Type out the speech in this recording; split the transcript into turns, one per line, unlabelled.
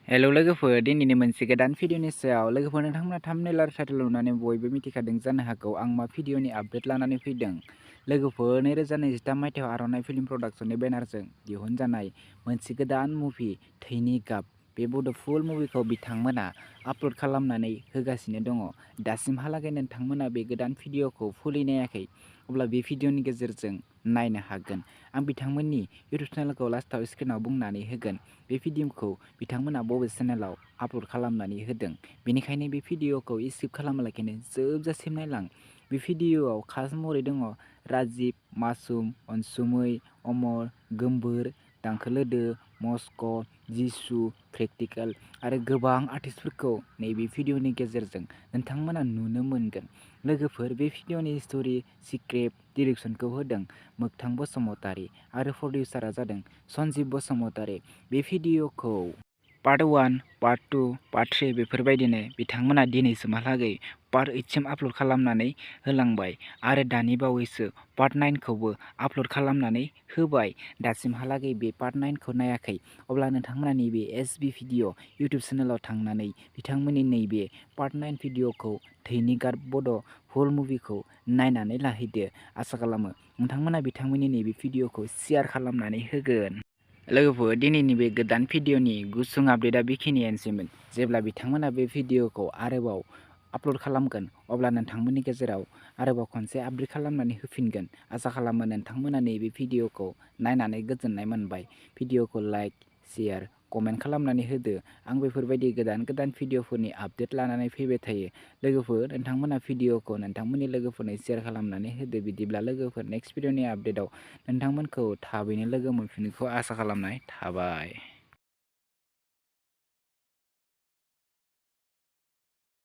Hello लोगोफोर दिनैनि मोनसे गोदान भिडिअनि सायाव लोगोफोर नोंथांमोना थाम्बनेल आरो टाइटेल नुनानै बयबो मिथिखादों जानो हागौ आं मा भिडिअनि आपडेट लानानै फैदों। लोगोफोर 2023 मायथाइयाव आर'नाइ फिल्म प्रडाक्शननि बेनारजों दिहुनजानाय मोनसे गोदान मुभि थैनि गाब बे बड' फुल मुभिखौ बिथांमोना आपल'ड खालामनानै होगासिनो दङ। दासिमहालागै नोंथांमोना बे गोदान भिडिअखौ फुलि नायाखै अब्ला बे भिडिअनि गेजेरजों नायनो हागोन। आं बिथांमोननि इउटुब चेनेलखौ लास्टआव स्क्रिनाव बुंनानै होगोन। बे भिडिअखौ बिथांमोना बबे चेनेलाव आपल'ड खालामनानै होदों, बेनिखायनो बे भिडिअखौ स्किप खालामालाखिनो जोबजासिम नायलां। बे भिडिअआव खास महरै दङ राजिब, मासुम, अनसुमै, अमर, गोमबोर, दांखोलोदो, मस्क', जिसु, प्रेक्टिकेल आरो गोबां आर्टिस्टफोरखौ नैबे भिडिअनि गेजेरजों नोंथांमोना नुनो मोनगोन। लोगोफोर बे भिडिअनि स्ट'रि, स्क्रिप्ट, डिरेक्सनखौ होदों मोगथां बसुमतारी आरो प्रडिउसारआ जादों सन्जिब बसुमतारी। बे भिडिअखौ पार्ट 1, पार्ट 2, पार्ट 3 बेफोरबायदिनो बिथांमोना दिनैसिमहालागै पार्ट 8सिम आपल'ड खालामनानै होलांबाय आरो दानि बावैसो पार्ट 9खौबो आपल'ड खालामनानै होबाय। दासिमहालागै बे पार्ट 9खौ नायाखै अब्ला नोंथांमोना नैबे एसबि भिडिअ इउटुब चेनेलाव थांनानै बिथांमोननि नैबे पार्ट 9 भिडिअखौ थैनि गाब बड' फुल मुभिखौ नायनानै लाहैदो। आसा खालामो नोंथांमोना बिथांमोननि नैबे भिडिअखौ शेयार खालामनानै होगोन। लोगोफोर दिनैनि बे गोदान भिडिअनि गुसुं आपडेटआ बेखिनियानोसैमोन। जेब्ला बिथांमोना बे भिडिअखौ आरोबाव आपल'ड खालामगोन अब्ला नोंथांमोननि गेजेराव आरोबाव खनसे आपडेट खालामनानै होफिनगोन। आसा खालामो नोंथांमोना नैबे भिडिअखौ नायनानै गोजोननाय मोनबाय। भिडिअखौ लाइक, शेयार, कमेन्ट खालामनानै होदो। आं बेफोरबायदि गोदान गोदान भिडिअफोरनि आपडेट लानानै फैबाय थायो। लोगोफोर नोंथांमोना भिडिअखौ नोंथांमोननि लोगोफोरनो शेयार खालामनानै होदो। बिदिब्ला लोगोफोर नेक्स्ट भिडिअनि आपडेटआव नोंथांमोनखौ थाबैनो लोगो मोनफिनगोनखौ आसा खालामनाय थाबाय।